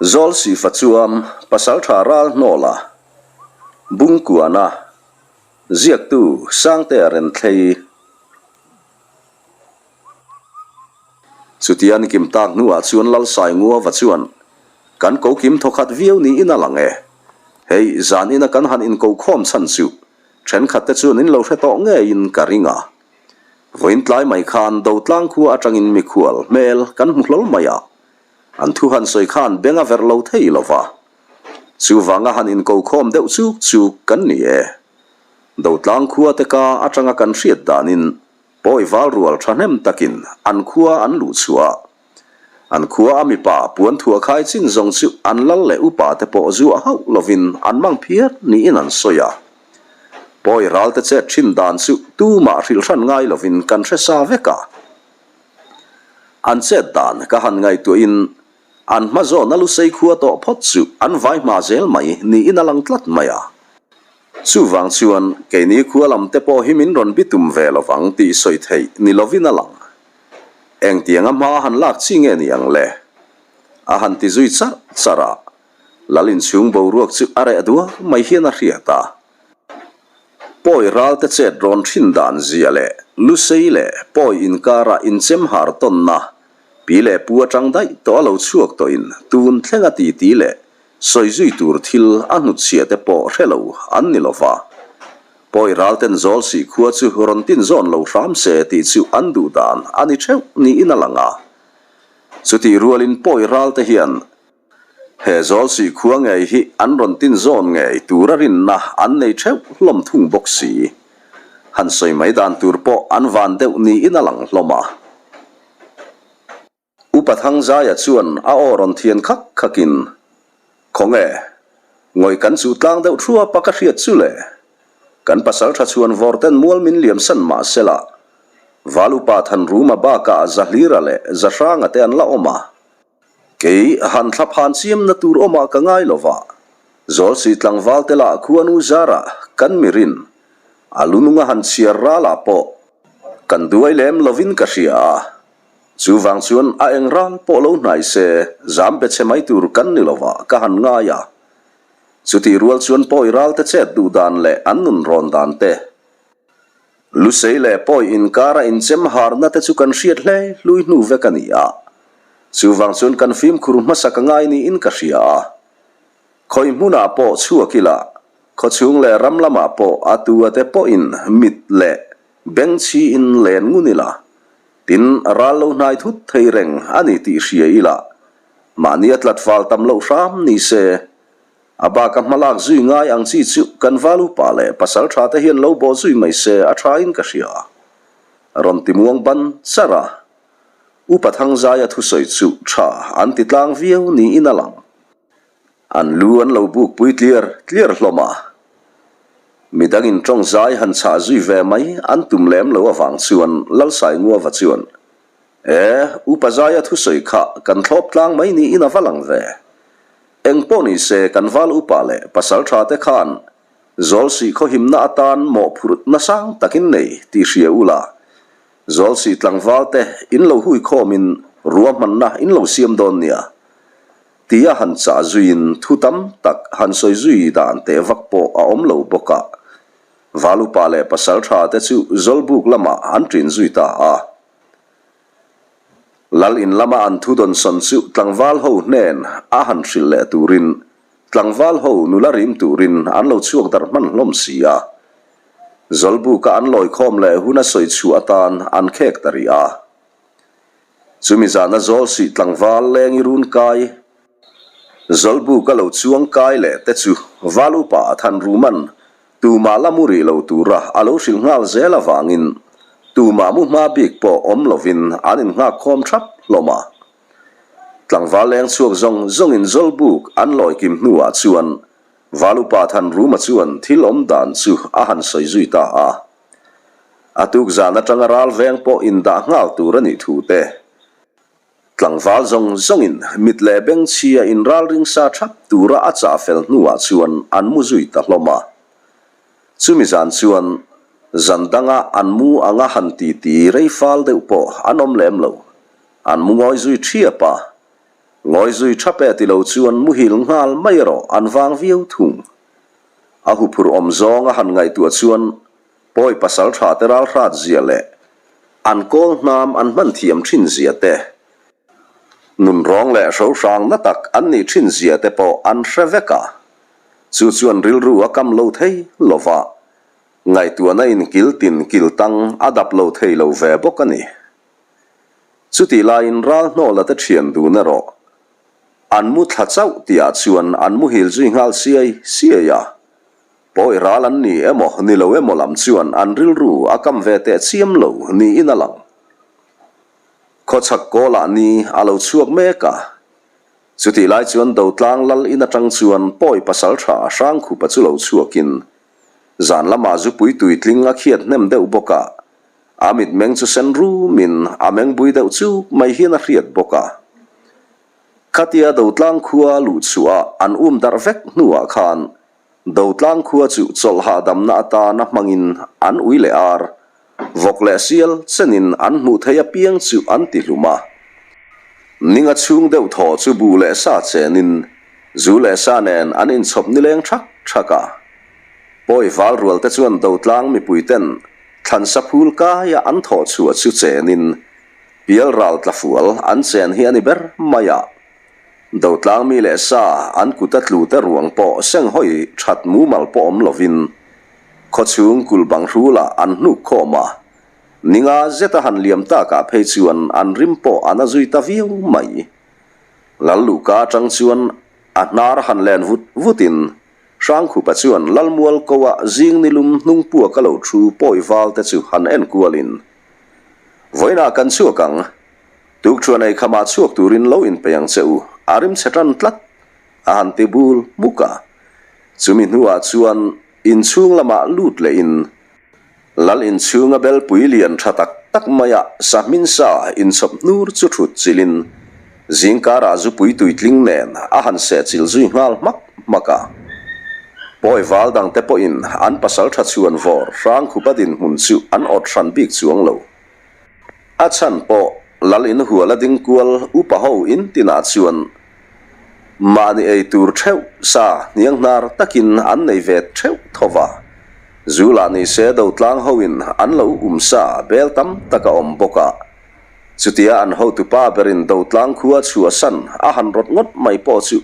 Zawlsifa chuam Pasaltha Ralhnawla, Bungkuana, ziaktu Sangtea Renthlei. Chutia ni kim tak hnuah chuan Lalsainguava chuan, Kan ko kim thawkhat viau niin a lang e. Hei, zan ina kan han inko khawm chhan chu thenkhat te chuan in lo hre tawh ngeiin ka ring a. Vawiin tlai mai khan Dotlang khua atangin mikhual hmel kan hmu hlawl mai a. An thu han sawi khan beng a verh lo thei lo va. Chuvanga han inko khawm deuh chuk chuk kan ni e. Dotlang khua te ka atanga kan hriat danin pawi val rual thahnem takin an khua an luh chhuah a. An khua a mipa puan thuah khai chin zawng chu an lal leh upa te pawh zuah hauh lovin an mang phiar niin an sawi a. Pawi ral te chet thin dan chu tumah hrilh hran ngai lovin kan hre sa vek a. An chet dan ka han ngaihtuahin an hma zawna lusei khua tawh phawt chu an vai hma zel mai niin a lang tlat mai a. Chuvang chuan keini khua lam te pawh hi min rawn bitum ve lovang tih sawi theih ni lovin a lang. Engtianga hma han lak chi nge ni ang le? A han ti zui charh charh a, Lal inchhung boruak chu a reh duar mai hian a hriat a. Pawi ralte chet rawn thin dan zia leh Lusei leh Pawi inkara inchem har tawnna pi leh pu atang daih tawh a lo chhuak tawhin tun thlenga titi leh sawi zui tur thil a hnutchhiah te pawh hre lo an ni lova. Pawi ralten zawl sih khua chu rawn tin zawn lo hram se tih chu an duh dan a ni theuh niin a lang a. Chutih rualin Pawi ralte hian He Zawlsih khua ngei hi an rawn tin zawn ngei tura rinna an nei theuh hlawm thung bawk si. Han sawi mai dan tur pawh an van deuh niin a lang hlawm a. Upa Thangzaia chuan a aw rawn thian khak khakin, Khawnge, ngawih kan chuh tlang deuh thuap a ka hriat chu le. Kan pasaltha chhuan vawrten mual min liam san mah sela, Val Upa Thanruma bakah Zahlira leh Zahranga te an la awm a. Kei han thla phan chiamna tur awmah ka ngai lo va, Zawlsih tlangval te lah khuanu zarah kan mirin a lununga han chhiar ralah pawh kan duai lem lovin ka hria a, chuvang chuan a eng ral pawh lo hnai se zam be chhe mai tur kan ni lo va ka han ngai a. Chutih rual chuan pawi ral te chet duh dan leh an nun rawn dan te, Lusei leh pawi inkara inchem harna te chu kan hriat hle hlui hnu vek a ni a. Chuvang chuan kan fimkhur hmasa ka ngai niin ka hria a. Khawi hmunah pawh chhuak ila, khawchhung leh ram lamah pawh a tu a te pawhin mit leh beng chhiin len ngun ila, tin ral lo hnai thut thei reng a ni tih hria ila, mahni a tlat fal tam loh hram ni se, A bak a hmalak zui ngai ang chi chu kan val upa leh pasal tha te hian lo bawh zui mai se a tha in ka hria. Rawn ti muang ban char a. Upa Thangzaia thusawi chu tha an ti tlang viau niin a lang. An lu an lo buk pui tliar tliar hlawm a. Midangin tawng zai han chhah zui ve mai an tum lem lo avang chuan Lalsainguava chuan, E, Upa Zaia thusawi kha kan thlawp tlang mai niin a va lang ve. Eng pawh ni se kan val upa leh pasal tha te khan Zawlsih khawhimna atan mawhphurh nasang takin nei tih hria ula, Zawlsih tlangval te in lo hui khawmin ruahmanna in lo siam dawn nia tia han chah zuiin thu tam tak han sawi zui dan teh vak pawh a awm lo bawk a, val upa leh pasal tha te chu Zawlbuk lamah an ṭin zui ta a. Lal in lama an thu dawnsawn chu tlangval ho hnen a han hrilh leh turin tlangval ho nula rim turin an lo chhuak darh hman hlawm si a. Zawlbuka an lawikhawm leh hun a sawi chhuah atan an khek ta rih a. Chumi zana Zawlsih tlangval leng i run kai, Zawlbuka lo chuang kai leh te chu Val upa Thanruman Tumah la mu rih lo tura a lo hrilh nghal zel avangin tumah mu hma bik pawh awm lovin an innghak khawm thap hlawm a. Tlangval leng chhuak zawng zawngin Zawlbuk an lawi kim hnuah chuan Valupa Thanruma chuan thil awm dan chu a han sawi zui ta a. A tuk zan atanga ral veng pawh indah nghal tur a nih thu te, Tlangval zawng zawngin mit leh beng chhia inralring sa thap tura a chah fel hnuah chuan an mu zui ta hlawm a. Chumi zan chuan zan danga an mu anga han titi rei fal deuh pawh an awm lem lo. An mu ngawi zui thiap a. Ngawi zui thap e ti lo chuan muhil nghal mai erawh an vang viau thung. A huphurh awm zawng a han ngaihtuah chuan pawi pasal tha te ral hrat zia leh an kawl hnam an hman thiam thin zia te, nunrawng leh hrohrang na tak an nih thin zia te pawh an hre vek a, chu chuan rilru a kam lo thei lo va, ngaihtuahna in kil tin kil tang a dap lo thei lo ve bawk a ni. Chutih laiin ral hnawla te thian dun erawh an mu thla chauh tihah chuan an muhil zui nghal siai siai a. Pawi ral an ni emaw ni lo emaw lam chuan an rilru a kam ve teh chiam lo niin a lang. Khawchhak kawlah ni a lo chhuak mek a. Chutih lai chuan Dotlang lal in atang chuan pawi pasal tha Hrangkhupa chu lo chhuakin zan lamah zupui tuitling a khiat hnem deuh bawk a. A mitmeng chu sen rumin a meng bui deuh chuk mai hian a hriat bawk a. Khatia Dotlang khua luh chhuah an um darh vek hnuah khan Dotlang khua chu chawlh hahdamna atana hmangin an ui leh ar, vawk leh sial chenin an hmuh theih apiang chu an ti hlum a. Ninga chhung deuh thaw chu buh leh sa chenin zu leh sa nen an inchhawp nileng thak thak a. Pawi val rual te chuan Dotlang mipui ten Thlansa phul kaia an thawh chhuah chu chenin pial ral tla fual an chen hi a ni ber mai a. Dotlang mi leh sa an kut a tlu te ruang pawh senghawi that mumal pawh awm lovin khawchhung kul bang hrulah an hnuk khawm a. Ninga zeta han liam takah phei chuan an rim pawh a na zui ta viau mai. Lalluhka atang chuan a hnar han len vut vutin Hrangkhupa chuan Lalmual ko ah zing nilum hnung puak a lo thu pawi val te chu han en kualin, Vawiinah kan chhuak ang, tukṭhuan ei khamah chhuak turin lo inpeih ang che u, a rim chhe ṭan tlat, a han ti bul hmuk a. Chumi hnuah chuan inchhung lamah lut lehin, Lal inchhunga belpui lian tha tak tak maia sahmin sa inchhawp hnur chu thut chilhin zingkarah zupui tuitling nen a han sehchilh zui nghal hmak hmak a. Pawi val dangte pawhin an pasal tha chhuan vawr hrangkhupa dinhmun chu an awt hran bik chuang lo. A chhan pawh Lal inhual a ding kual upa ho in tinah chuan mahni ei tur theuh sa hniang hnar takin an nei ve theuh tho va. Zu lah ni se Dotlang hoin an lo um sa bel tam tak a awm bawk a. Chutia an hotupa berin Dotlang khua chhuahsan a han rawt ngawt mai pawh chu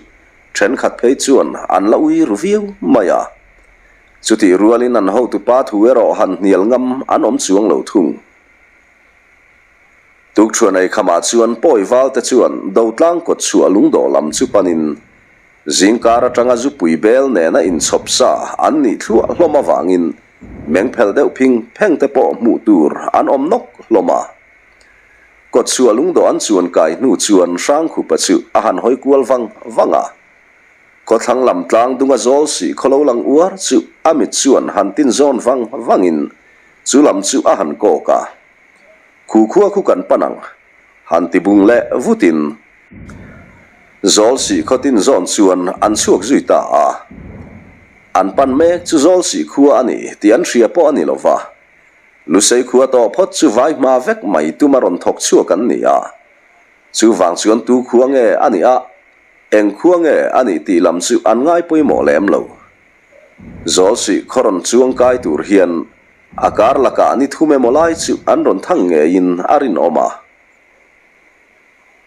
thenkhat phei chuan an la ui ru viau mai a. Chutih rualin an hotupa thu erawh han hnial ngam an awm chuang lo thung. Tukṭhuan ei khamah chuan pawi valte chuan Dotlang kawt chhuah lungdawh lam chu panin zingkar aṭanga zupui bel nena inchhawp sa an nih thluah hlawm avangin meng phel deuh phing pheng te pawh hmuh tur an awm nawk hlawm a. Kawt chhuah lungdawh an chuan kai hnu chuan Hrangkhupa chu a han hawi kual vang vang a. Khawthlang lam tlang dunga zawl sih khawlo lang uar chu a mit chuan han tin zawn vang vangin chu lam chu a han kawk a. Khu khua khu kan pan ang, han ti bung leh vutin zawl sih khaw tin zawn chuan an chhuak zui ta a. An pan mek chu zawl sih khua a ni tih an hria pawh a ni lo va. Lusei khua tawh phawt chu vai hma vek mai tuma rawn thawk chhuak an ni a. Chuvang chuan tu khua nge a nih a, eng khua nge a nih tih lam chu an ngai pawimawh lem lo. Zawl sih khaw rawn chuang kai tur hian A kar lakah ni thum emaw lai chu an rawn thang ngeiin a rinawm a.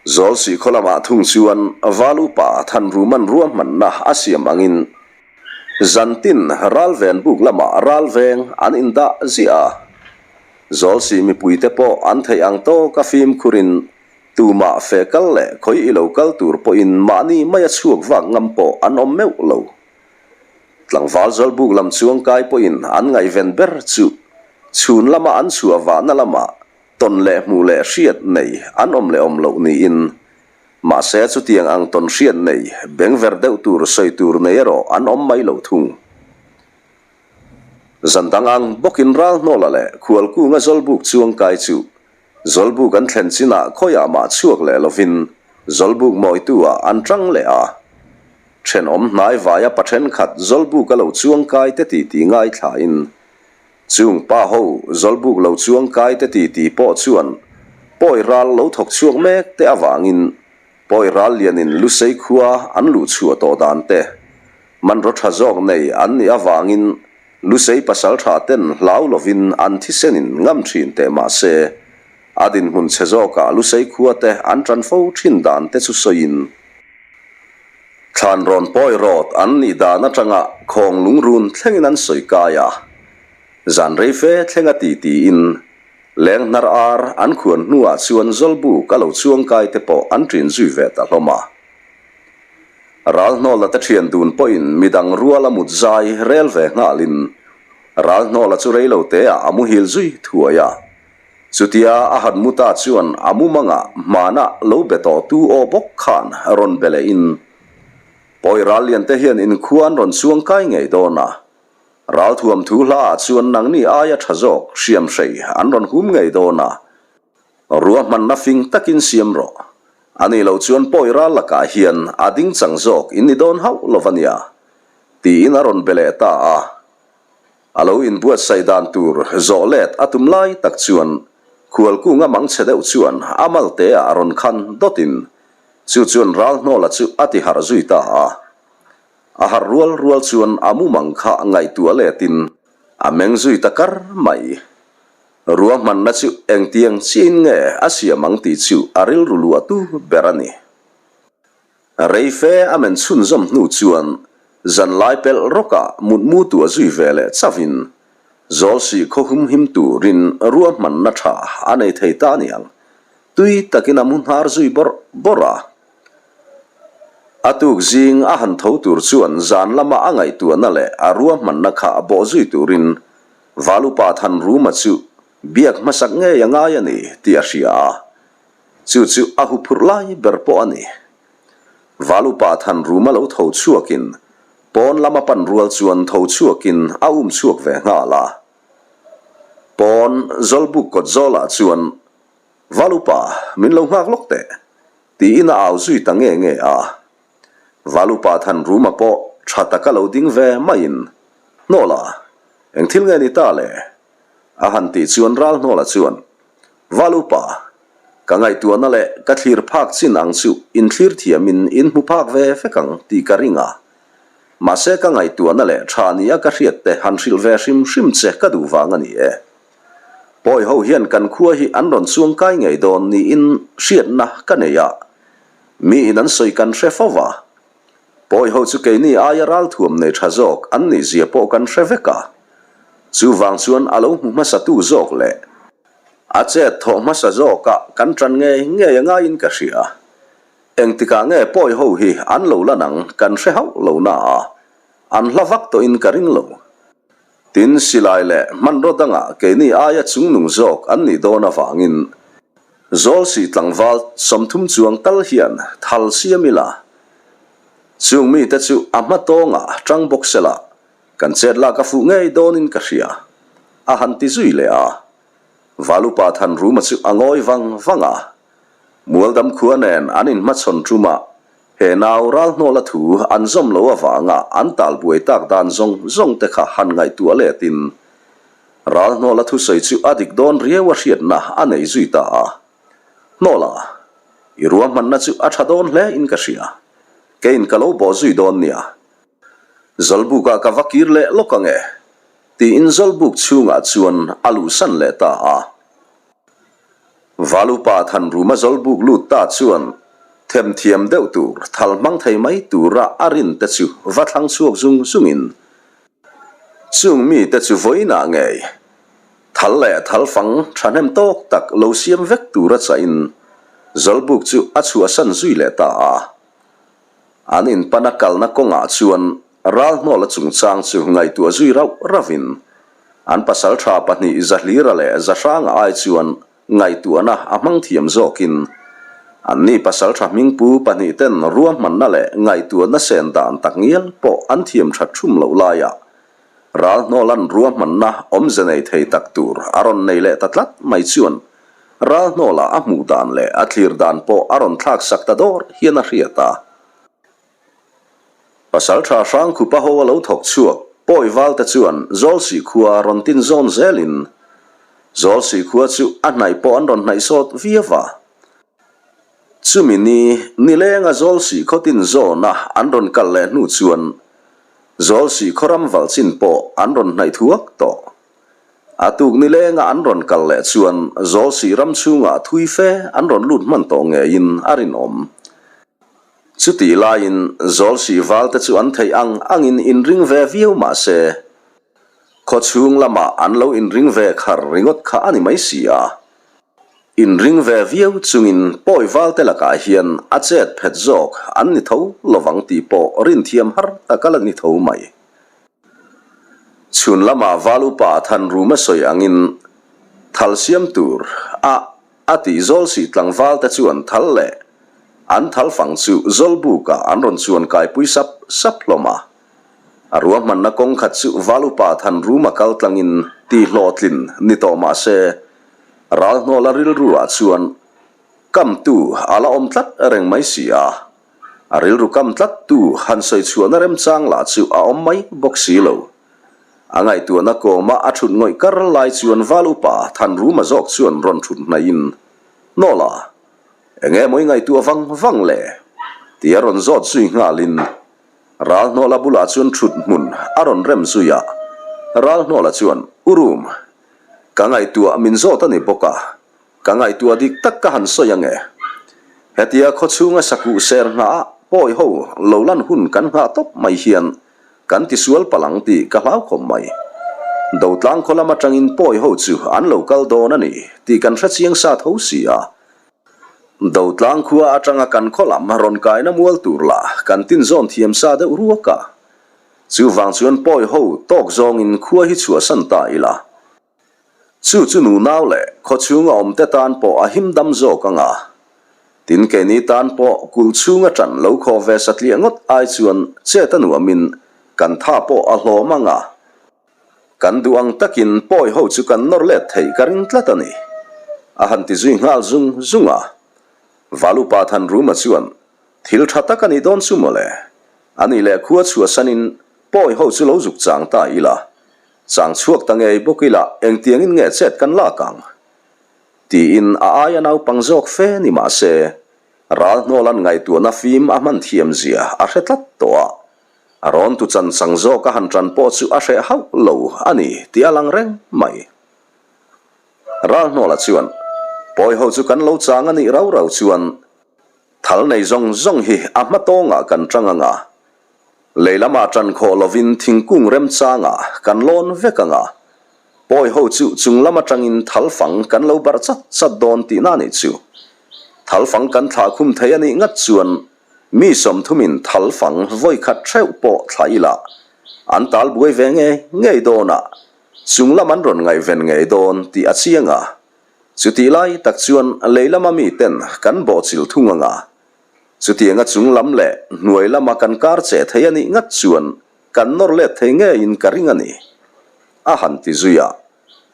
Zawlsih khaw lamah thung chuan Val upa Thanruman ruahmanna a siam angin zantin ralven buk lamah ralveng an indah ziah a. Zawlsih mipuite pawh an theih ang tawka fimkhurin tumah fe kal leh khawi ilo kal tur pawhin mahni maia chhuak vak ngam pawh an awm meuh lo. Tlangval Zawlbuk lam chuang kai pawhin an ngaihven ber chu chhun lama an chhuah vahna lamah tawn leh hmuh leh hriat nei an awm leh awm loh niin mahse chutiang ang tawn hriat nei bengver deuh tur sawi tur nei erawh an awm mai lo thung. Zan dang ang bawkin Ralhnawla leh Khualkunga Zawlbuk chuang kai chu Zawlbuk an thlen chinah khawiah mah chhuak leh lovin Zawlbuk mawitu-ah an tang leh a. Thenawm hnai vaia pa thenkhat Zawlbuk a lo chuang kai te titi ngaithlain chung pa ho Zawlbuk lo chuang kai te titi pawh chuan pawi ral lo thawk chhuak mek te avangin. Pawi ral lianin Lusei khua an luh chhuah tawh dan te, hmanraw tha zawk nei an nih avangin Lusei pasaltha ten hlau lovin an thisenin ngam thin teh mah se, a dinhmun chhe zawkah Lusei khua te an tan fo thin dan te chu sawiin, Thlan rawn pawi rawt an nih dan atanga khawng lungrun thlengin an sawi kai a, zan rei fe thlenga ti tiin leng hnar ar an khuan hnuah chuan Zawlbuk a lo chuang kai te pawh an ṭin zui ve ta hlawm a. Ralhnawla te ṭhian dun pawhin midang ruala mut zai rel ve nghalin Ralhnawla chu reilo teah a muhil zui thuai a. Chutia a han mu ta chuan a mumangah hmanah lo be tawh tu aw bawk khan rawn be leh in, Pawi ral lian te hian inkhua an rawn chuang kai ngei dawn a, ralthuam thu hla ah chuan nangni aia tha zawk hriam hrei an rawn hum ngei dawn a, ruahmanna fing takin siam rawh. A nih loh chuan pawi ral lakah hian a ding chang zawk in ni dawn hauh lo va nia, tiin a rawn be leh ta a. A lo inbuatsaih dan tur zawh let a tum lai tak chuan Khualkunga mangchhe deuh chuan a malteah a rawn khan dawtin chu chuan Ralhnawla chu a ti harh zui ta a. A harh rual rual chuan a mumang kha ngaihtuah letin a meng zui ta kar mai. Ruahmanna chu engtiang chiin nge a siam ang tih chu a rilru luahtu ber a ni. Rei fe a men chhunzawm hnu chuan zan lai pelh rawkah mutmu tuah zui ve leh chauhin Zawlsih khaw humhim turin ruahmanna tha a nei thei ta aniang. Tui takin a mu hnar zui bawrh bawrh a. A tuk zing a han tho tur chuan zan lama a ngaihtuahna leh a ruahmanna kha bawh zui turin Valupa Thanruma chu biak hmasak ngei a ngai a ni tih a hria a. Chu chu a huphurh lai ber pawh a ni. Valupa Thanruma lo tho chhuakin pawn lama pan rual chuan tho chhuakin a um chhuak ve nghal a. Pawn Zawlbuk kawt zawlah chuan, Valupa, min lo nghak lawk teh, tiin a au zui ta nge nge a. Valupa Thanruma pawh tha taka lo ding ve maiin, Hnawla, eng thil nge ni ta le? A han tih chuan Ralhnawla chuan, Valupa, ka ngaihtuahna leh ka thlir phak chin ang chu in thlir thiamin in hmu phak ve vek ang tih ka ring a. Mahse ka ngaihtuahna leh tha nia ka hriat te han hrilh ve hrim hrim che ka duh vang a ni e. Pawi ho hian kan khua hi an rawn chuang kai ngei dawn niin hriatna ka nei a, miin an sawi kan hre fo va. Pawi ho chu keini aia ralthuam nei tha zawk an nih zia pawh kan hre vek a. Chuvang chuan a lo hmu hmasatu zawk leh a chet thawh hmasa zawkah kan tan ngei ngei a ngaiin ka hria. Engtikah nge pawi ho hi an lo lan ang kan hre hauh lo na a, an hla vak tawhin ka ring lo. Tin, silai leh hmanraw dangah keini aia chungnung zawk an nih dawn avangin Zawlsih tlangval 30 chuang tal hian thal siam ila, chung mite chu a hma tawngah tang bawk sela Kan chet lak a fuh ngei dawnin ka hria, a han ti zui leh a. Valupa Thanruma chu a ngawi vang vang a. Mualdam khua nen an inhmachhawn ṭuma he nau Ralhnawla thu an zawm lo avanga an tal buai tak dan zawng zawng te kha han ngaihtuah letin Ralhnawla thusawi chu a dik dawn riau a hriatna a nei zui ta a. Hnawla, i ruahmanna chu a ṭha dawn hle in ka hria. Keiin ka lo bawh zui dawn nia. Zawlbukah ka va kir leh lawk ang e, tiin Zawlbuk chhungah chuan a luhsan leh ta a. Valupa Thanruma Zawlbuk lut ta chuan themthiam deuh tur, thal hmang thei mai tura a rin te chu va thlang chhuak zung zungin, Chung mite chu vawiinah ngei thal leh thal fang thahnem tawk tak lo siam vek tura chahin Zawlbuk chu a chhuahsan zui leh ta a. An inpana kalna kawngah chuan Ralhnawla chungchang chu ngaihtuah zui rauh rauhin an pasaltha pahnih Zahlira leh Zahranga ai chuan ngaihtuahna a hmang thiam zawkin anni pasaltha hmingpu pahnihten ruahmanna leh ngaihtuahna sen dan tak ngial pawh an thiam that thum loh laiah Ralhnawla'n ruahmanna awmze nei thei tak tur a rawn nei leh ta tlat mai chuan Ralhnawla a hmuh dan leh a thlir dan pawh a rawn thlak sak ta dawr hian a hriat a. Pasaltha Hrangkhupa ho a lo thawk chhuak pawi valte chuan Zawlsih khua rawn tin zawn zelin Zawlsih khua chu a hnaih pawh an rawn hnaih sawt viau va. Chumi ni, nilenga Zawlsih khaw tin zawna an rawn kal leh hnu chuan Zawlsih khaw ram valh chin pawh an rawn hnaih thuak tawh. A tuk nilenga an rawn kal leh chuan Zawlsih ram chhungah thui fe an rawn lut hman tawh ngeiin a rinawm. Chutih laiin Zawlsih valte chu an theih ang angin inring ve viau mah se, khaw chhung lamah an lo inring ve khar ringawt kha a ni mai si a. Inring ve viau chungin pawi valte lakah hian a chet phet zawk an ni tho lovang tih pawh rinthiam har tak a la ni tho mai. Chhun lamah val upa Thanruma sawi angin thal siam tur a A tih zawl sih tlangval te chuan thal leh an thal fang chu zawlbuk ah an rawn chuan kaipui sap sap hlawm a. A ruahmanna kawng khat chu val upa Thanruma kal tlangin tih hlawhtlin ni tawh mah se, Ralhnawla rilru ah chuan kamtu a la awm tlat reng mai si a. A rilru kam tlat tu han sawi chhuahna remchang lah chu a awm mai bawk si lo. A ngaihtuahna kawma a thut ngawih kar lai chuan val upa Thanruma zawk chuan rawn thut hnaihin, Nawla, eng emaw i ngaihtuah vang vang le? Tia rawn zawt zui nghalin Ralhnawla bulah chuan thut hmun a rawn rem zui a. Ralhnawla chuan, U Rum, ka ngaihtuah min zawt a ni bawk a, Ka ngaihtuah dik tak ka han sawi ange. Hetia khawchhunga sakuh ser nghah pawi ho lo lan hun kan nghah tawp mai hian kan tisual palh ang tih ka hlau khawp mai. Dotlang khaw lam atangin pawi ho chu an lo kal dawn a ni tih kan hre chiang sa tho si a. Dotlang khua atanga kan khaw lam rawn kaina mual tur lah kan tinzawn thiam sa deuh ruak a. Chuvang chuan pawi ho tawk zawngin khua hi chhuahsan ta ila. Chu chu nunau leh khawchhunga awmte tan pawh a him dam zawk ang a. Tin keini tan pawh kulh chhunga ṭan lo khaw ve satliah ngawt ai chuan chet a nuamin kan tha pawh a hlawm ang a. Kan duh ang takin pawi ho chu kan nawr let theih ka ring tlat a ni. A han ti zui nghal zung zung a. Valupa Thanruma chuan thil ṭha tak a nih dawn chu mawle. A nih leh khua chhuahsanin pawi ho chu lo zuk chang ta ila. Chang chhuak ta ngei bawk ila engtiangin nge chet kan lak ang? Tiin a aia naupang zawk fe ni mah se, ral hnawlan ngaihtuahna fim a hman thiam zia a hre tlat tawh a, a rawn tu chan chang zawk a han tan pawh chu a hreh hauh lo a ni tih a lang reng mai. Ral hnawla chuan, Pawi ho chu kan lo chang a nih rau rau chuan Thal nei zawng zawng hi a hma tawngah kan tang ang a, lei lamah tan khawh lovin thingkung remchangah kan lawn vek ang a, pawi ho chu chung lam atangin thal fang kan lo barh chat chat dawn tihna nih chu. Thal fang kan thlah khum thei a nih ngat chuan mi sawmthumin thal fang vawi khat theuh pawh thlah ila an tal buai ve ngei ngei dawn a, chung lam an rawn ngaihven ngei dawn tih a chiang a. Chutih lai tak chuan lei lama miten kan bawhchilh thung ang a, chutianga chung lam leh hnuai lama kan kar che thei a nih ngat chuan kan nawr let thei ngeiin ka ring a ni, a han ti zui a.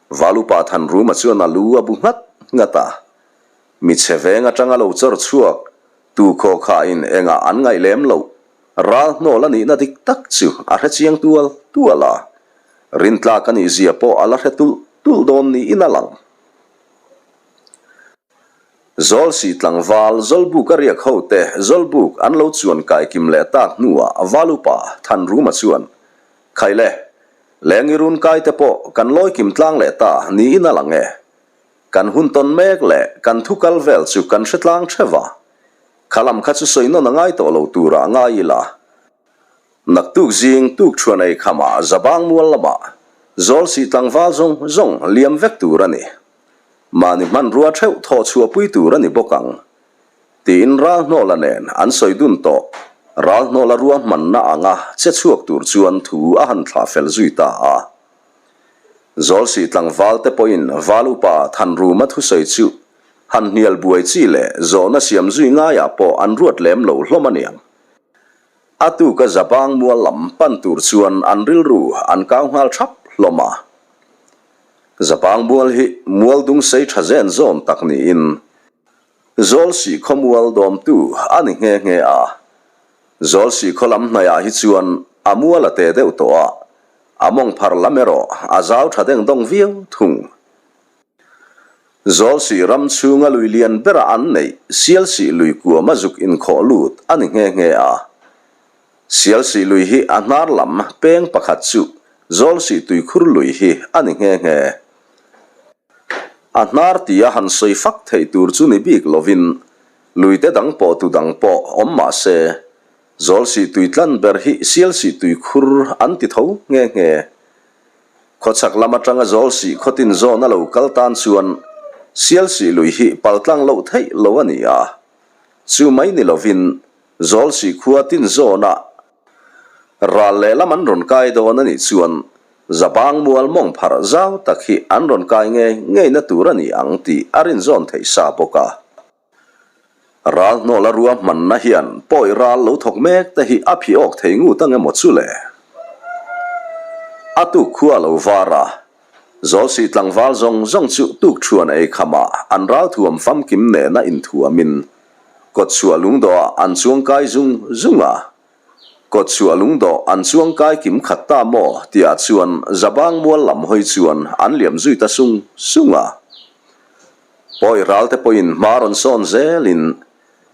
Valupa Thanruma chuan a lu a bu nghat nghat a, mi chhe veng atanga lo chawr chhuak tu khaw khain engah an ngaih lem loh ral hnawl a nihna dik tak chu a hre chiang tual tual a. Rintlak a nih zia pawh a la hre tulh tulh dawn niin a lang. Zawlsih tlangval Zawlbuk a riak ho te Zawlbuk an lo chuan kai kim leh tak hnuah Val upa Thanruma chuan, Khaile, lengi run kai te pawh kan lawi kim tlang leh ta niin a lang e. Kan hun tawn mek leh kan thu kal vel chu kan hre tlang theuh a. Kha lam kha chu sawi nawn a ngai tawh lo turah ngai ila. Naktuk zing tuk thuan ei khamah Zabang mual lamah Zawlsih tlangval zawng zawng liam vek tur a ni. Mahni hmanrua theuh thawh chhuahpui tur a ni bawk ang. Tiin Ralhnawla nen an sawi dun tawh. Ralhnawla ruahmanna anga che chhuak tur chuan thu a han thlah fel zui ta a. Zawlsih tlangval te pawhin Val upa Thanruma thusawi chu han hnial buai chi leh zawhna siam zui ngaiah pawh an ruat lem lo hlawm a niang. A tuka Zabang mual lam pan tur chuan an rilru an kau nghal thap hlawm a. Zabang mual hi mual dung sei tha zen zawn tak niin Zawlsih khaw mual dawmtu a ni nghe nghe a. Zawlsih khaw lam hnaihah hi chuan a mual a te deuh tawh a, a mawng phar lam erawh a zau tha deng dawng viau thung. Zawlsih ram chhunga lui lian bera an neih Sialsih lui kuama zuk inkhawh lut a ni nghe nghe a. Sialsih lui hi a hnar lam peng pakhat chu Zawlsih tuikhur lui hi a ni nghe nghe. A hnar tia han sawi fak theih tur chu ni bik lovin luite dang pawh tu dang pawh awm mah se Zawlsih tui tlan ber hi Sialsih tuikhur an ti tho nghe nghe. Khawchhak lam atanga Zawlsih khawtin zawn a lo kal tan chuan Sialsih lui hi paltlang loh theih lo a ni a. Chu mai ni lovin Zawlsih khua tin zawna ral lehlam an rawn kai dawn a nih chuan Zabang mual mawng pharh zau tak hi an rawn kai ngei ngeina tur a ni ang tih a rinzawn theih sa bawk a. Ral hnawla ruahmanna hian pawi ral lo thawk mek te hi a phih awk thei ngut ang emaw chu le? A tuk khua lo var a, Zawlsih tlangval zawng zawng chu tukṭhuan ei khamah an ralthuam famkim nena inthuamin kawtchhuah lungdawhah an chuangkai zung zung a. Kawtchhuah lungdawh an chuangkai kim khat ta maw tihah chuan Zabang mual lam hawi chuan an liam zui ta sung sung a. Pawi ralte pawhin hma rawn sawn zelin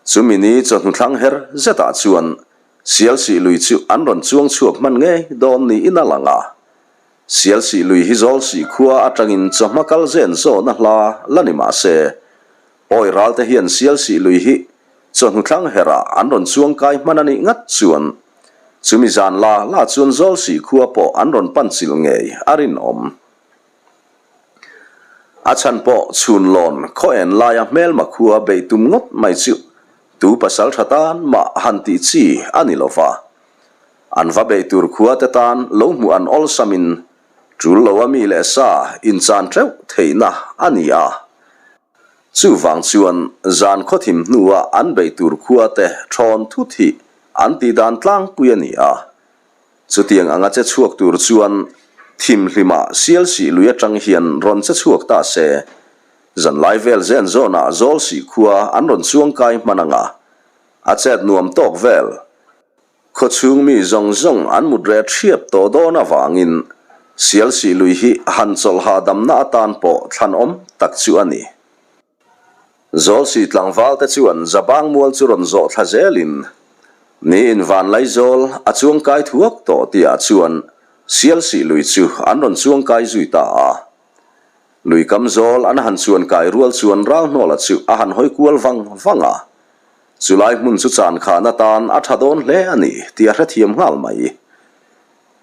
chumi ni chawhnu thlang her zetah chuan Sialsih lui chu an rawn chuang chhuak hman ngei dawn niin a lang a. Sialsih lui hi Zawlsih khua atangin chawhma kal zen zawna hla la ni mah se, Pawi ralte hian Sialsih lui hi chawhnu thlang herah an rawn chuang kai hman a nih ngat chuan chumi zan la la chuan Zawlsih khua pawh an rawn pan chilh ngei a rinawm. A chhan pawh chhunlawn khaw en laia hmelma khua beih tum ngawt mai chu tu pasal tha tan mah han tih chi a ni lo va. An va beih tur khua te tan lo hmuh an awlsamin tul lo a mi leh sa inchan teuh theihna a ni a. Chuvang chuan zan khawthim hnua an beih tur khua te thawn thut hi an tih dan tlangpui a ni a. Chutiang anga che chhuak tur chuan thimhlimah Sialsih lui atang hian rawn che chhuak ta se, zanlai vel zen zawnah Zawlsih khua an rawn chuang kai hman anga a chet nuam tawk vel. Khawchhung mi zawng zawng an mut reh thiap tawh dawn avangin Sialsih lui hi han chawlh hahdamna atan pawh thlanawm tak chu a ni. Zawlsih tlangval te chuan Zabang mual chu rawn zawh thla zelin niin Vanlaizawl a chuangkai thuak tawh tihah chuan Sialsih lui chu an rawn chuangkai zui ta a. Lui kam zawl an han chuankai rual chuan Ralhnawla chu a han hawi kual vang vang a. Chulai hmun chu chan khahna tan a tha dawn hle a ni tih a hrethiam nghal mai.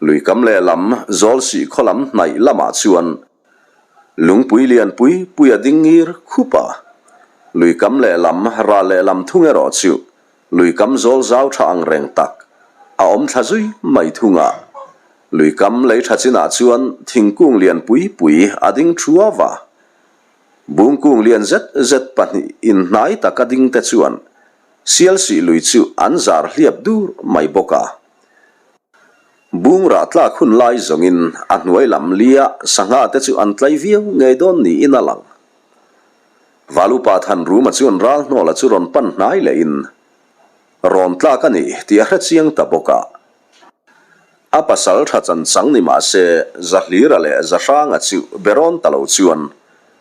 Lui kam lehlam Zawlsih khaw lam hnaih lamah chuan Lungpui lian pui pui a ding ngir khup a, lui kam lehlam ral lehlam thung erawh chu lui kam zawl zau tha ang reng tak a awm thla zui mai thung a. Lui kam lei tha chinah chuan thingkung lian pui pui a ding thuau a. Bungkung lian zet zet pahnih inhnai taka ding te chuan Sialsih lui chu an zar hliap dur mai bawk a. Bungrah tlak hun lai zawngin a hnuai lam lia sangha te chu an tlai viau ngei dawn niin a lang. Valupa Thanruma chuan Ralhnawla chu rawn pan hnai lehin rawn tlak a ni tih a hre chiang ta bawk a. A pasal tha chan chang ni mah se Zahlira leh Zahranga chu berawn ta lo chuan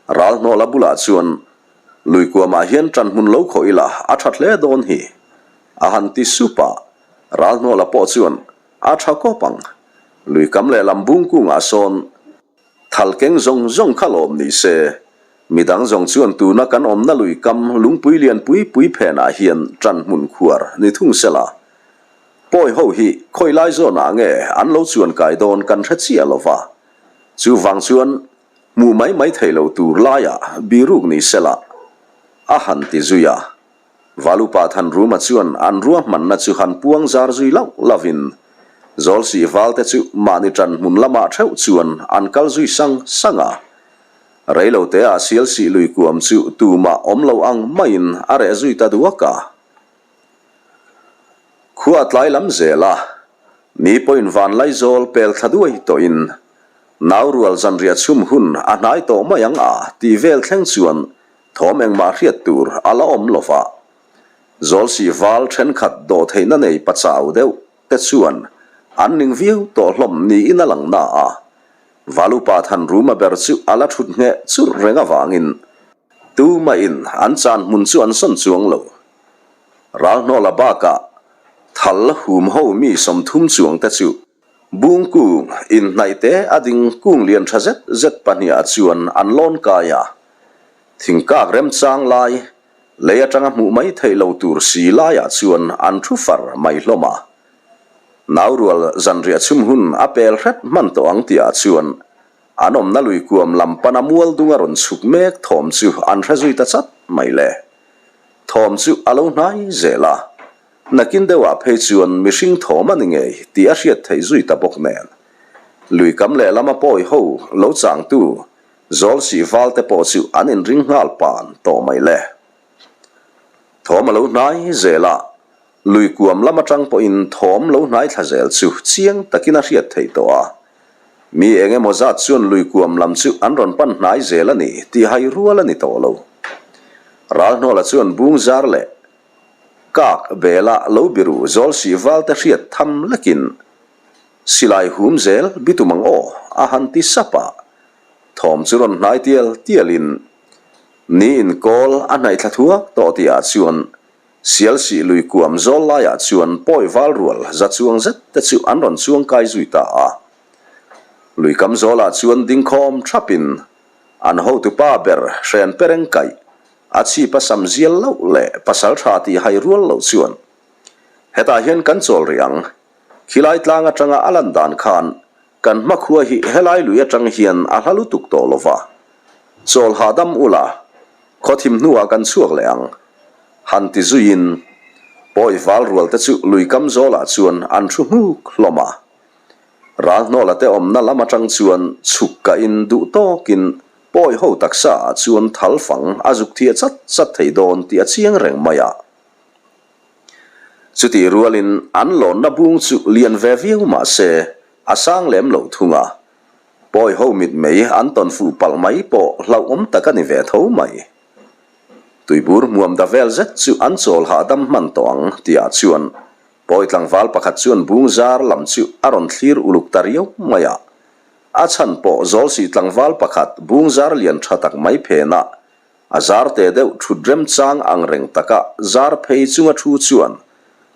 Ralhnawla bulah chuan Luikuamah hian ṭanhmun lo khawh ila a ṭha hle dawn hi a han ti sup a. Ralhnawla pawh chuan a tha kawp ang. Lui kam leh lam bung kungah sawn thal keng zawng zawng kha lawm ni se, midang zawng chuan tuna kan awmna lui kam lungpui lian pui pui phenah hian ṭan hmun khuar ni thung se la. Pawi ho hi khawi lai zawnah nge an lo chuan kai dawn kan hre chiah lo va. Chuvang chuan hmuh mai mai thei lo tur laiah biruk ni se la, a han ti zui a. Valupa Thanruma chuan an ruahmanna chu han puang zar zui lauh lauhin Zawlsih valte chu mahni ṭan hmun lamah ṭheuh chuan an kal zui sang sang a. Reiloteah Sialsih lui kuam chu tumah awm lo ang maiin a reh zui ta duak a. Khua tlai lam zel a, ni pawhin Vanlaizawl pel thla duai tawhin Naurual zanriah chhum hun a hnai tawh mai ang a tih vel thleng chuan Thawm engmah hriat tur a la awm lo va. Zawlsih val thenkhat dawhtheihna nei pachau deuh te chuan an ning viau tawh hlawm niin a lang na a. Valupa Thanruma ber chu a la thut ngheh churh reng avangin. Tumahin an chan hmun chu an sawn chuang lo. Ralhnawla bakah thal hum ho mi 30 chuang te chu bung kung inhnaih te a ding kung lian tha zet zet pahnihah chuan an lawn kai a. Thingkak remchang lai lei atanga hmuh mai theih lo tur si laiah chuan an thu far mai hlawm a. Naurual zanriah chhum hun a pel hret hman tawh ang tihah chuan An awmna lui kuam lam pana mual dung a rawn chhuk mek thawm chu an hre zui ta chat mai le. Thawm chu a lo hnai zel a, nakin deuhah phei chuan mihring thawm a ni ngei tih a hriat theih zui ta bawk nen. Lui kam lehlama pawi ho lo changtu zawl sih val te pawh chu an inring nghal pan tawh mai le. Thawm a lo hnai zel a, Lui kuam lam atang pawhin thawm lo hnai thla zel chu chiang takin a hriat theih tawh a. Mi eng emaw zat chuan lui kuam lam chu an rawn pan hnai zel a ni tih hai rual a ni tawh lo. Ralhnawla chuan bung zar leh kak bela lo biru zawl sih val te hriat tham lekin silai hum zel bitum ang aw a han ti sap a. Thawm chu rawn hnai tial tialin ni inkawl a hnaih thla thuak tawh tihah chuan Sialsih lui kuam zawl laiah chuan pawi val rual za chuang zet te chu an rawn chuang kai zui ta a. Lui kam zawlah chuan ding khawm thapin an hotupa ber hren pereng kaih a chhip a sam zial loh leh pasal tha tih hai rual loh chuan hetah hian kan chawl rih ang, khilai tlang atanga a lan dan khan kan hmakhua hi helai lui atang hian a hla lutuk tawh lova, chawl hahdam ula Khawthim hnuah kan chhuak leh ang, han ti zuiin pawi val rual te chu lui kam zawlah chuan an thu nghuk hlawm a. Ralhnawla te awmna lam atang chuan chhuk kahin duh tawkin pawi ho taksa ah chuan thal fang a zuk thiah chat chat thei dawn tih a chiang reng mai a. Chutih rualin an lawnna bung chu lian ve viau mah se a sang lem lo thung a. Pawi ho mitmei an tawn fuh palh mai pawh hlauhawm tak a ni ve tho mai. Tuibur hmuam da vel zet chu an chawl hahdam hman tawh ang tihah chuan pawi tlangval pakhat chuan bung zar lam chu a rawn thlir uluk ta riau mai a. A chhan pawh Zawlsih tlangval pakhat bung zar lian tha tak mai phenah a zar te deuh thut remchang ang reng taka zar phei chunga thu chuan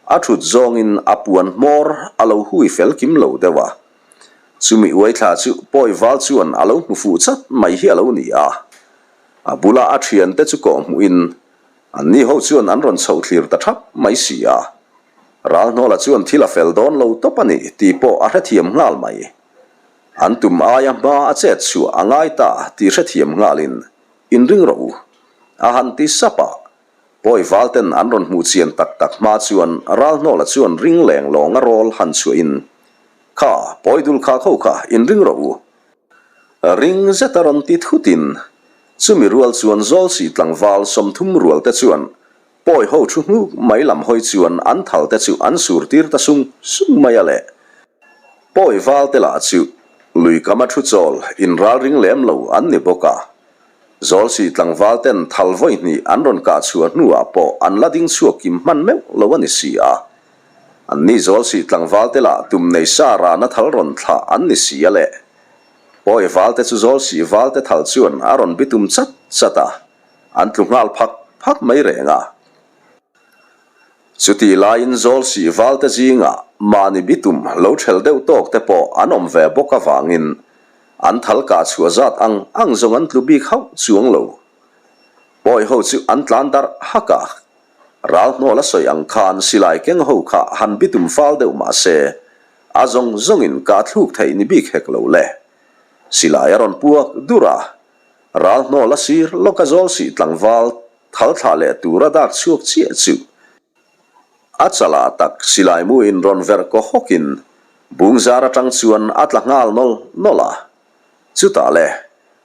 a thut zawngin a puan hmawr a lo hui fel kim lo deuh a. Chumi uaithla chu pawi val chuan a lo hmu fuh chat mai hi a lo ni a. A bula a thiante chu kawh hmuhin anni ho chuan an rawn chhoh thlir ta thap mai si a. Ralhnawla chuan thil a fel dawn lo tawp a ni tih pawh a hrethiam nghal mai. An tum aia hma a chet chhuah a ngai ta tih hrethiam nghalin inring rawh u a han ti sap a. Pawi val ten an rawn hmuh chian tak tak hma chuan Ralhnawla chuan ring leng lawnga rawl han chhuahin Kha, pawi dul kha kho kha, inring rawh u. Ring zet a rawn ti thutin, chumi rual chuan Zawlsih tlangval 30 rual te chuan pawi ho thu hnuk mai lam hawi chuan an thal te chu an sur tir ta sung sung mai a le. Pawi val te lah chu lui kama thu chawl inralring lem lo an ni bawk a. Zawlsih tlangval ten thal vawi hnih an rawn kah chhuah hnuah pawh an la ding chhuak kim hman meuh lo a ni si a. An ni Zawlsih tlangval te lah tum nei sa rana thal rawn thlah an ni si a le. Pawi val te chu Zawlsih val te thal chuan a rawn bitum chat chat a, an tlu nghal phak phak mai reng a. Chutih laiin Zawlsih val te zingah mahni bitum lo ṭhel deuh tawk te pawh an awm ve bawk avangin an thal kah chhuah zat ang ang zawng an tlu bik hauh chuang lo. Pawi ho chu an tlan darh hak a. Ral hnual a sawi ang khan silai keng ho kha han bitum fal deuh mah se, a zawng zawngin ka thluk theih ni bik hek lo le. Silai a rawn puak dur a, ral hnual a sir lawk a zawl sih tlangval thal thlah leh tur a dak chhuak chiah chu. A chalah tak silai mu in rawn verh kaw hawkin bung zar atang chuan a tla nghal nawl nawl a. Chutah le,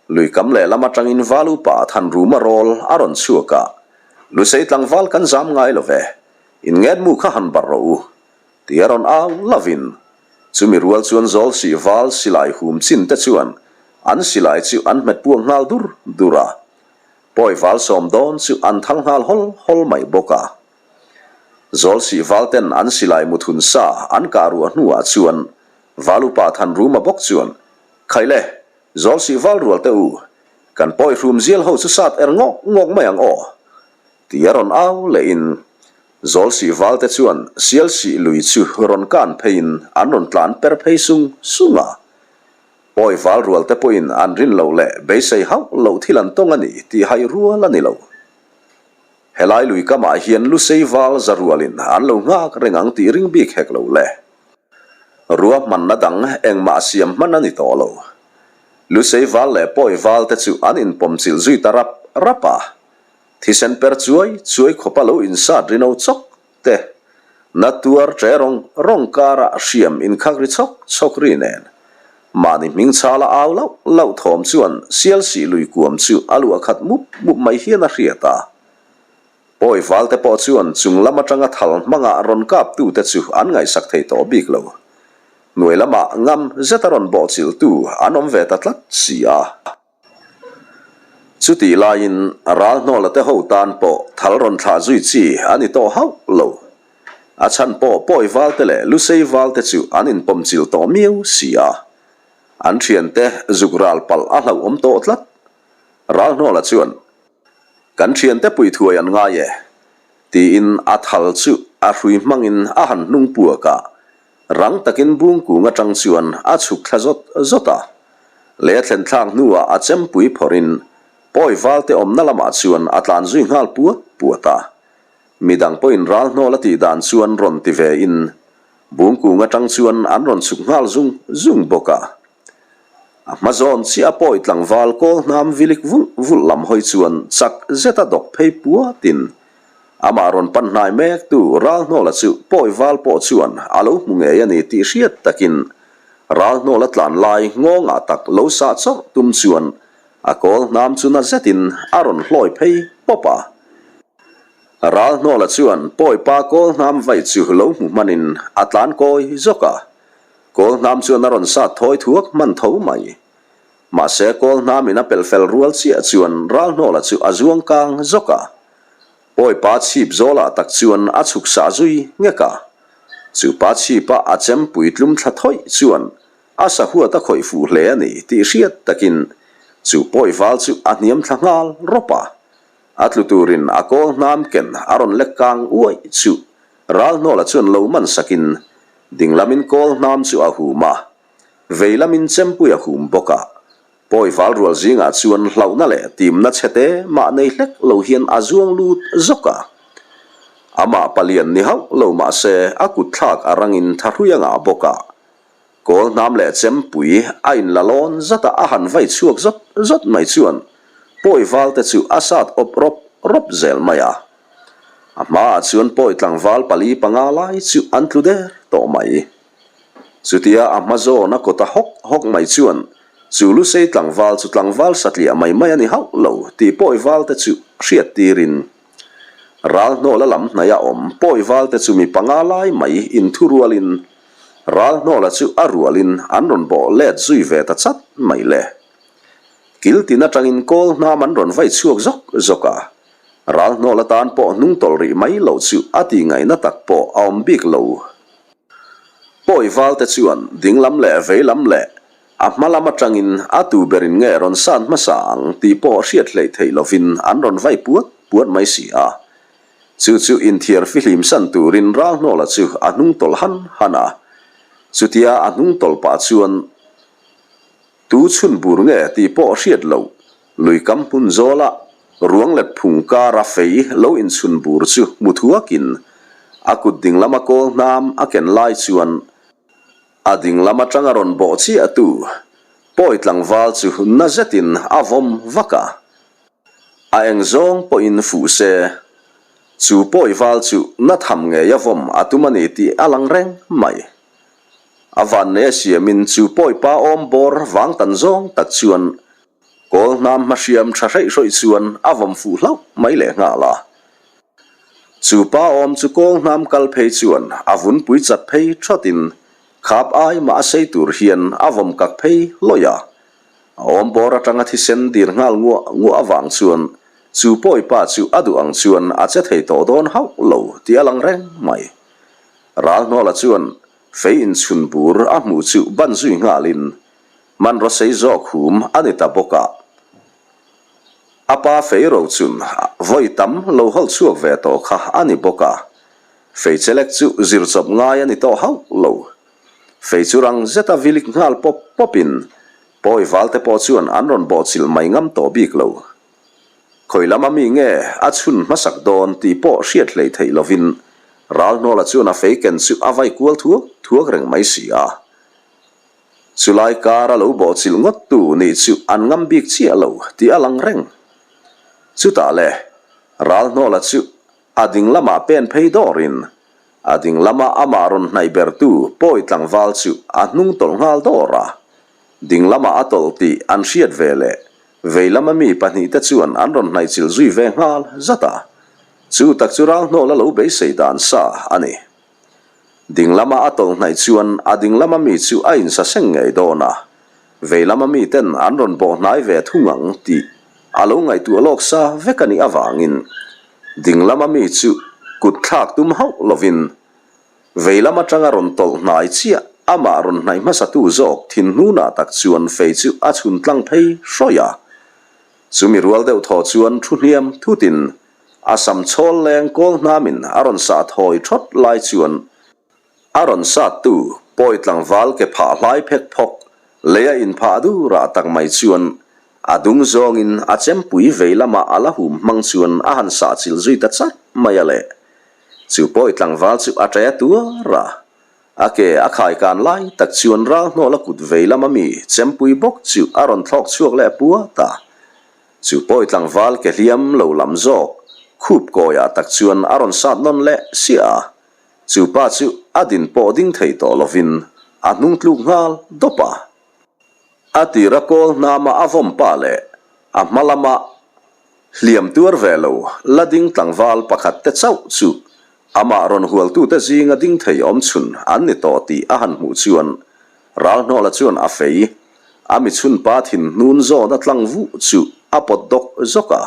lui kam lehlam atangin val upa Thanruma rawl a rawn chhuak a, Lusei tlangval kan zam ngai lo ve, in ngenmu kha han barh rawh u, ti a rawn au lovin, chumi rual chuan Zawlsih val silai hum chin te chuan an silai chu an hmet puak nghal dur dur a, pawi val sawm dawn chu an thal nghal hawl hawl mai bawk a. Zawlsih val ten an silai muthun sa an kah ruah hnuah chuan val upa Thanruma bawk chuan, Khaile, Zawlsih val rual teh u. Kan pawi hrum zial ho chu sat er ngawk ngawk mai ang aw, tia rawn au lehin Zawlsih valte chuan Sialsih lui chu rawn kan pheiin an rawn tlan per phei sung sung a. Pawi val rualte pawhin an rin loh leh beisei hauh loh thil an tawng a ni tih hai rual a ni lo. Helai lui kamah hian Lusei val za rualin an lo nghak reng ang tih ring bik hek lo le. Ruahmanna dang engmah siam hman a ni tawh lo. Lusei val leh Pawi val te chu an inpawmchilh zui ta rap rap a. Thisen per chuai chuai khawpa lo insat rino chawk te, na tuar ṭe rawng rawng kara hriam inkhak ri chhawk chhawk ri nen. Mahni hming chhala au lauh lauh thawm chuan Sialsih lui kuam chu a luah khat mup mup mai hian a hriat a. Pawi valte pawh chuan chung lam atanga thal hmanga rawn kaptute chu an ngaihsak thei tawh bik lo. Hnuai lamah ngam zeta rawn bawhchilhtu an awm ve ta tlat si a. Chutih laiin ral hnawla te ho tan pawh thal rawn thlah zui chi a ni tawh hauh lo. A chhan pawh pawi valte leh lusei valte chu an inpawmchilh tawh miau si a. An thiante zuk ral palh a hlauhawm tawh tlat. Ral hnawla chuan, Kan thiante pui thuai an ngai e, tiin a thal chu a hrui hmangin a han hnung puak a. Rang takin bung kung atang chuan a chhuk thla zawt zawt a. Lei a thlen thlak hnuah a chempui phawrhin pawi valte awmna lamah chuan a tlan zui nghal puat puat a. Midang pawhin ral hnawl a tih dan chuan rawn ti ve in bung kung atang chuan an rawn chhuk nghal zung zung bawk a. A hma zawn chiah a pawi tlangval kawl hnam vilik vulh vulh lam hawi chuan chak zeta dawk phei puatin Amah rawn pan hnai mek tu Ralhnawla chu pawi val pawh chuan a lo hmu ngei a ni tih hriat takin Ralhnawla tlan lai nghawngah tak lo sah chawrh tum chuan a kawl hnam chu na zetin a rawn hlawi phei pawp a. Ralhnawla chuan pawi pa kawl hnam vai chu lo hmu hmanin a tlan kawi zawk a, kawl hnam chuan a rawn sat thawi thuak hman tho mai. Mahse kawl hnamin a pelh fel rual chiah chuan Ralhnawla chu a zuang kang zawk a. Pawi pa chhip zawlah tak chuan a chhuk sah zui nghek a. Chu pa chhipa a chempui tlum thla thawih chuan a sahuat a khawih fuh hle a ni tih hriat takin chu pawi val chu a hniam thla nghal rawp a. A tlu turin a kawl hnam ken a rawn lek kang uaih chu Ralhnawla chuan lo man sakin dinglamin kawl hnam chu a hum a. Vei lamin chempui a hum bawk a, pawi val rual zingah chuan hlauhna leh timna chhete mah nei hlek lo hian a zuang lut zawk a. Amah palian ni hauh lo mah se a kut thlak a rangin thahrui a ngah bawk a. Kawl hnam leh chempui a inla lawn zata a han vai chhuak zawt zawt mai chuan pawi valte chu a sat awp rawp rawp zel mai a. A hmaah chuan pawi tlangval pali panga lai chu an tlu der tawh mai. Chutia a hma zawn a kawta hawk hawk mai chuan chu Lusei tlangval chu tlangval satliah mai mai a ni hauh lo tih pawi valte chu hriat tirin ral hnawla lam hnaih a awm pawi valte chu mi panga lai mai inthu rualin ral hnawla chu a rualin an rawn bawh let zui ve ta chat mai le. Kil tin atangin kawl hnam an rawn vai chhuak zawk zawk a, ral hnawl atan pawh hnung tawlh rih mai loh chu a tih ngaihna tak pawh a awm bik lo. Pawi valte chuan dinglam leh veilam leh a hma lam atangin a tu berin nge rawn san hmasa ang tih pawh hriat hleih theih lovin an rawn vai puat puat mai si a. Chu chu inthiar fihlim san turin Ralhnawla chu a hnung tawlh han han a. Chutia a hnung tawlh pah chuan Tu chhun bur nge tih pawh hriat loh, lui kam hmun zawla ruang let phung kara fei lo inchhun bur chu hmu thuakin a kut ding lama kawl hnam a ken lai chuan a ding lam atanga rawn bawh chiah tu pawi tlangval chu na zetin a vawm vak a. A eng zawng pawhin fuh se, chu pawi val chu na tham ngei a vawm a tum a ni tih a lang reng mai. A vannei a siamin chu pawipa awm bawr vang tan zawng tak chuan kawl hnam hmahriam tha hreih hrawih chuan a vawm fuh hlauh mai leh nghal a. Chu pa awm chu kawl hnam kal phei chuan a vunpui chat phei thawtin khap ai mah a sei tur hian a vawm kak phei lawih a. A awm bawr atanga thisen dir nghal nguah nguah avang chuan chu pawipa chu a duh ang chuan a che thei tawh dawn hauh lo tih a lang reng mai. Ralhnawla chuan fei inchhun bur a hmuh chu ban zui nghalin hmanraw sei zawk hum a ni ta bawk a. A pa fei rochun vawi tam lo hawlh chhuak ve tawh kha a ni bawk a, fei chelek chu zir chawp ngai a ni tawh hauh lo. Fei chu rang zeta vilik nghal pawp pawpin pawi valte pawh chuan an rawn bawhchilh mai ngam tawh bik lo. Khawi lama mi nge a chhun hmasak dawn tih pawh hriat hlei theih lovin Ralhnawla chuan a fei ken chu a vai kual thuak thuak reng mai si a. Chulai kar a lo bawhchilh ngawt tu nih chu an ngam bik chiah lo tih a lang reng. Chutah le, Ralhnawla chu a ding lamah pen phei dawrin a ding lama amah rawn hnaih bertu pawi tlangval chu a hnung tawlh nghal dawr a. Ding lamah a tawlh tih an hriat ve leh vei lama mi pahnihte chuan an rawn hnaihchilh zui ve nghal zat a. Chu tak chu Ralhnawla lo beisei dan sa a ni. Ding lama a tawlh hnaih chuan a ding lama mi chu a insaseng ngei dawn a, vei lama mi ten an rawn bawh hnai ve thung ang tih a lo ngaihtuah lawk sa vek a nih avangin ding lama mi chu kut thlak tum hauh lovin vei lam atanga rawn tawlh hnai chiah amah rawn hnaih hmasatu zawk thin hnunah tak chuan fei chu a chhun tlang phei hrawih a. Chumi rual deuh thaw chuan thu hniam thutin A sam chhawl leng kawl hnamin a rawn sah thawi thawt lai chuan a rawn sattu pawi tlangval ke phah hlai phek phawk lei a inphah durah tak mai chuan a dung zawngin a chempui vei lama a la hum hmang chuan a han sah chil zui ta chat mai a le. Chu pawi tlangval chu a ṭe tuar a, a ke a khaikan lai tak chuan ral hnawla kut vei lama mi chempui bawk chu a rawn thlawk chhuak leh puat a. Chu pawi tlangval ke hliam lo lam zawk khup kawiah tak chuan a rawn sat nawn leh siah a, chu pa chu a din pawh ding thei tawh lovin a hnung tluk nghal dawp a. A tira kawl hnama a vawm pa leh a hma lama hliam tuar ve lo la ding tlangval pakhat te chauh chu amah rawn hualtute zinga ding thei awm chhun an ni tawh tih a han hmuh chuan Ralhnawla chuan a fei, a mi chhunpa thin hnun zawn a tlang vuh chu a pawt dawk zawk a.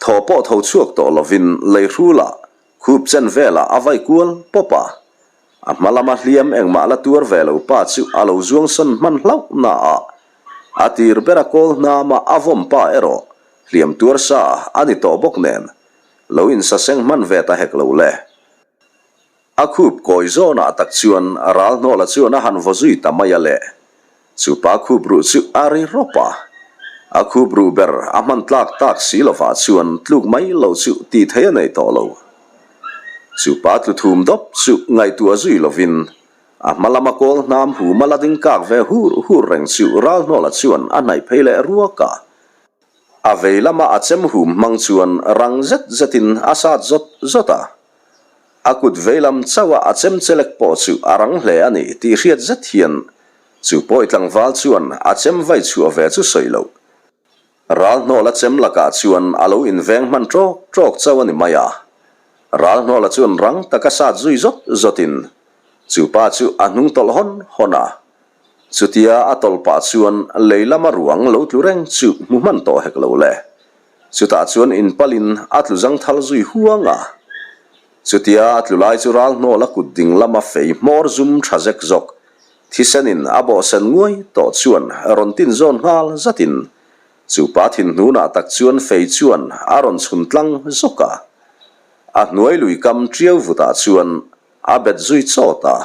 Thaw pawh tho chhuak tawh lovin lei hrulah khup chen velah a vai kual pawp a. A hma lama hliam engmah la tuar ve lo pa chu a lo zuang sawn hman hlauh na a. A tir bera kawl hnama a vawm pa erawh hliam tuar sa a ni tawh bawk nen lo insaseng hman ve ta hek lo le. A khup kawi zawnah tak chuan Ralhnawla chuan a han vaw zui ta mai a le. Chu pa khup ruh chu a ri rawp a. A khup ruh ber a hman tlak tak si lovah chuan tluk mai lo chu tih theih a nei tawh lo. Chu pa tlu thum dawp chu ngaihtuah zui lovin a hma lama kawl hnam huma la ding kak ve hur hur reng chu Ralhnawla chuan a hnaih phei leh ruak a. A vei lama a chem hum hmang chuan rang zet zetin a sat zawt zawt a. A kut veilam chauh a a chem chelek pawh chu a rang hle a ni tih hriat zet hian chu pawi tlangval chuan a chem vai chhuah ve chu sawi loh. Ralhnawla chem lakah chuan a lo inveng hman ṭawk ṭawk chauh a ni mai a. Ralhnawla chuan rang taka sat zui zawt zawtin chu pa chu a hnung tawlh hawn hawn a. Chutia a tawlh pah chuan lei lama ruang lo tlu reng chu hmu hman tawh hek lo le. Chutah chuan inpalin a tlu zangthal zui huang a. Chutia a tlu lai chu ral hnawla kut ding lama fei hmawr zum tha zek zawk, thisenin a bawhsen nguai tawh chuan rawn tin zawn nghal zatin chu pa thin hnunah tak chuan fei chuan a rawn chhun tlang zawk a. A hnuai lui kam tiau vutah chuan a bet zui chawt a.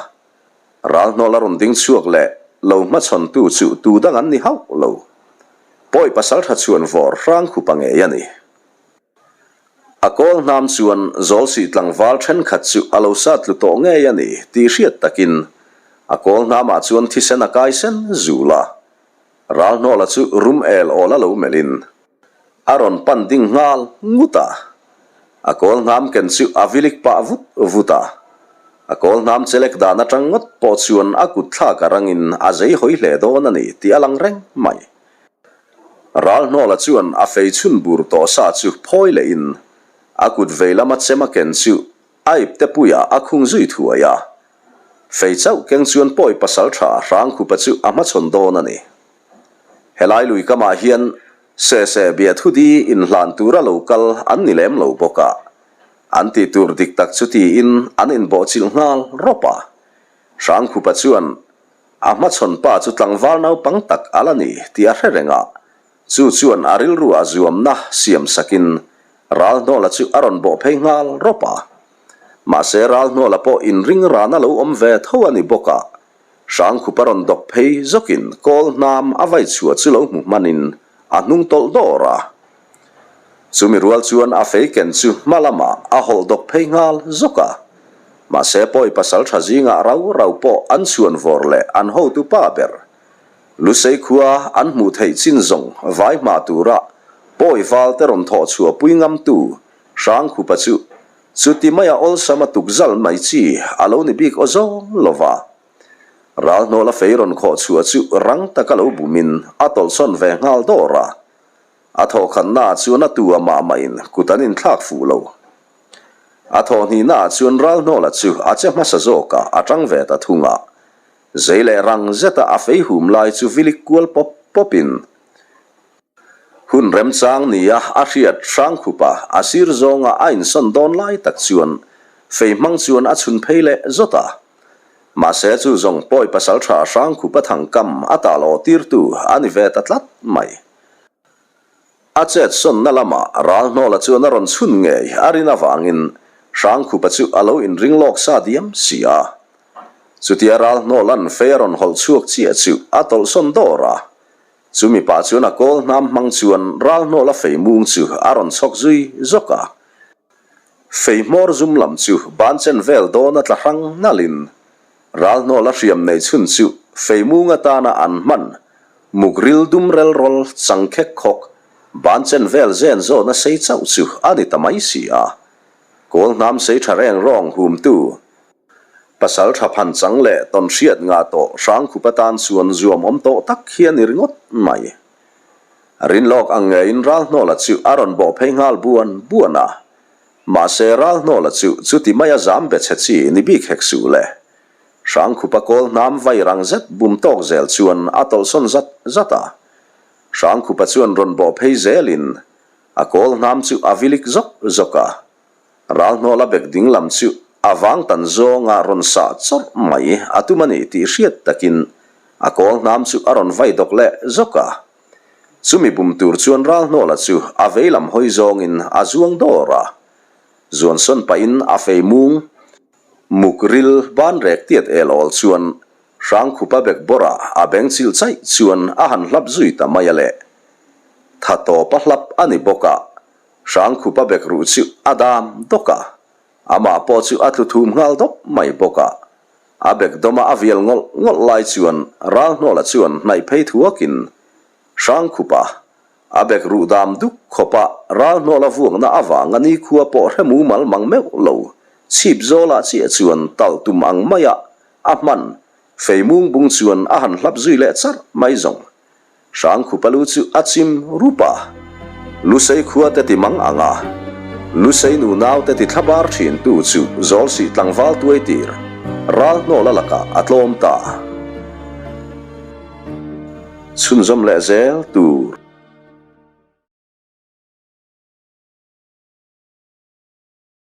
Ral hnawla rawn ding chhuak leh lo hmachhawntu chu tu dang an ni hauh lo. Pawi pasaltha chuan vawr hrang khupa ngei a ni. A kawl hnam chuan Zawlsih tlangval thenkhat chu a lo sat tlu tawh ngei a ni tih hriat takin a kawl hnamah chuan thisen a kai sen zul a. Ral hnawla chu rum el awl a lo melhin A rawn pan ding nghal ngut a, a kawl hnam ken chu a vilik pah vut vut a. A kawl hnam chelek dan atang ngawt pawh chuan a kut thlak a rangin a zei hawi hle dawn a ni tih a lang reng mai. Ralhnawla chuan a fei chhun bur tawh sa chu phawi lehin a kut vei lama chem a ken chu a ipte puiah a khung zui thuai a. Fei chauh keng chuan pawi pasaltha Hrangkhupa chu a hmachhawn dawn a ni. Helai lui kamah hian Sese Biathudi inhlan tura lo kal an ni lem lo bawk a, an tih tur dik tak chu tiin an inbawhchilh nghal rawp a. Hrangkhupa chuan a hmachhawn pa chu tlangval naupang tak a la ni tih a hre reng a. Chu chuan a rilru a zuamna siam sakin Ralhnawla chu a rawn bawh phei nghal rawp a. Mahse Ralhnawla pawh inring rana lo awm ve tho a ni bawk a, Hrangkhupa rawn dawk phei zawkin kawl hnam a vai chhuah chu lo hmu hmanin a hnung tawlh dawr a. Chumi rual chuan a fei ken chu hma lamah a hawlh dawk phei nghal zawk a. Mahse pawi pasal tha zingah rau rau pawh an chhuan vawr leh an hotu pa ber Lusei khua an hmuh theih chin zawng vai hma tura pawi val te rawn thawh chhuah pui ngamtu Hrangkhupa chu chuti maia awlsam a tuk zal mai chi a lo ni bik aw zawng lo va. Ralhnawla fei rawn khawh chhuah chu rang taka lo bumin a tawlhsawn ve nghal dawr a. A thawhkhatnaah chuan a tu a mah mahin kut an inthlak fuh lo. A thawhhnihnaah chuan Ralhnawla chu a che hmasa zawkah a tang ve ta thung a. Zei leh rang zeta a fei hum lai chu vilik kual pawp pawpin hun remchang nia a hriat Hrangkhupa a sir zawnga a insawn dawn lai tak chuan fei hmang chuan a chhun phei leh zawt a. Mahse chu zawng pawi pasaltha Hrangkhupa thangkam a tal aw tirtu a ni ve ta tlat mai. A chet sawnna lamah Ralhnawla chuan a rawn chhun ngei a rin avangin Hrangkhupa chu a lo inring lawk sa diam si a. Chutia Ralhnawla'n fei a rawn hawlh chhuak chiah chu a tawlhsawn dawr a. Chu mipa chuan a kawl hnam hmang chuan Ralhnawla fei mung chu a rawn chhawk zui zawk a. Fei hmawr zum lam chu ban chen vel dawn a tla hrang nalhin Ralhnawla hriam nei chhun chu fei mung atana an hman Muk ril dum rel rawl chang khek khawk, ban chen vel zen zawhna sei chauh chu a ni ta mai si a. Kawl hnam sei tha reng rawng humtu, pasal tha phan chang leh tawn hriat ngah tawh Hrangkhup atan chuan zuam awm tawh tak hi a ni ringawt mai. Rinlawk ang ngeiin Ralhnawla chu a rawn bawh phei nghal buan buan a. Mahse Ralhnawla chu chuti maia zam be chhe chi ni bik hek suh le. Hrangkhupa kawl hnam vai rang zet bum tawk zel chuan a tawlhsawn zat zat a. Hrangkhupa chuan rawn bawh phei zelin a kawl hnam chu a vilik zawk zawk a. Ralhnawla bek ding lam chu a vang tan zawnga rawn sah chawrh mai a tum a ni tih hriat takin a kawl hnam chu a rawn vai dawk leh zawk a. Chumi bum tur chuan Ralhnawla chu a vei lam hawi zawngin a zuang dawr a. Zuansawn pahin a fei mung. Muk ril ban rek tiat el awl chuan Hrangkhupa bek bawrah a beng chilh chaih chuan a han hlap zui ta mai a le. Tha tawp a hlap a ni bawk a, Hrangkhupa bek ruh chu a dam dawk a, amah pawh chu a tlu thum nghal dawp mai bawk a. A bek dawma a vial ngawlh ngawlh lai chuan Ralhnawla chuan hnaih phei thuakin Hrangkhupa A bek ruh dam duk khawp a, ral hnawla vuakna avanga nikhua pawh hre mumal mang meuh lo. Chhip zawlah chiah chuan tal tum ang maia a hman fei mung bung chuan a han hlap zui leh charh mai zawng. Hrangkhupa lu chu a chim rup a, Lusei khua te ti mang ang a, Lusei nu nau te ti thlabar thin tu chu Zawlsih tlangval tuai tir ral hnawla lakah a tlawm ta. Chhunzawm leh zel tur.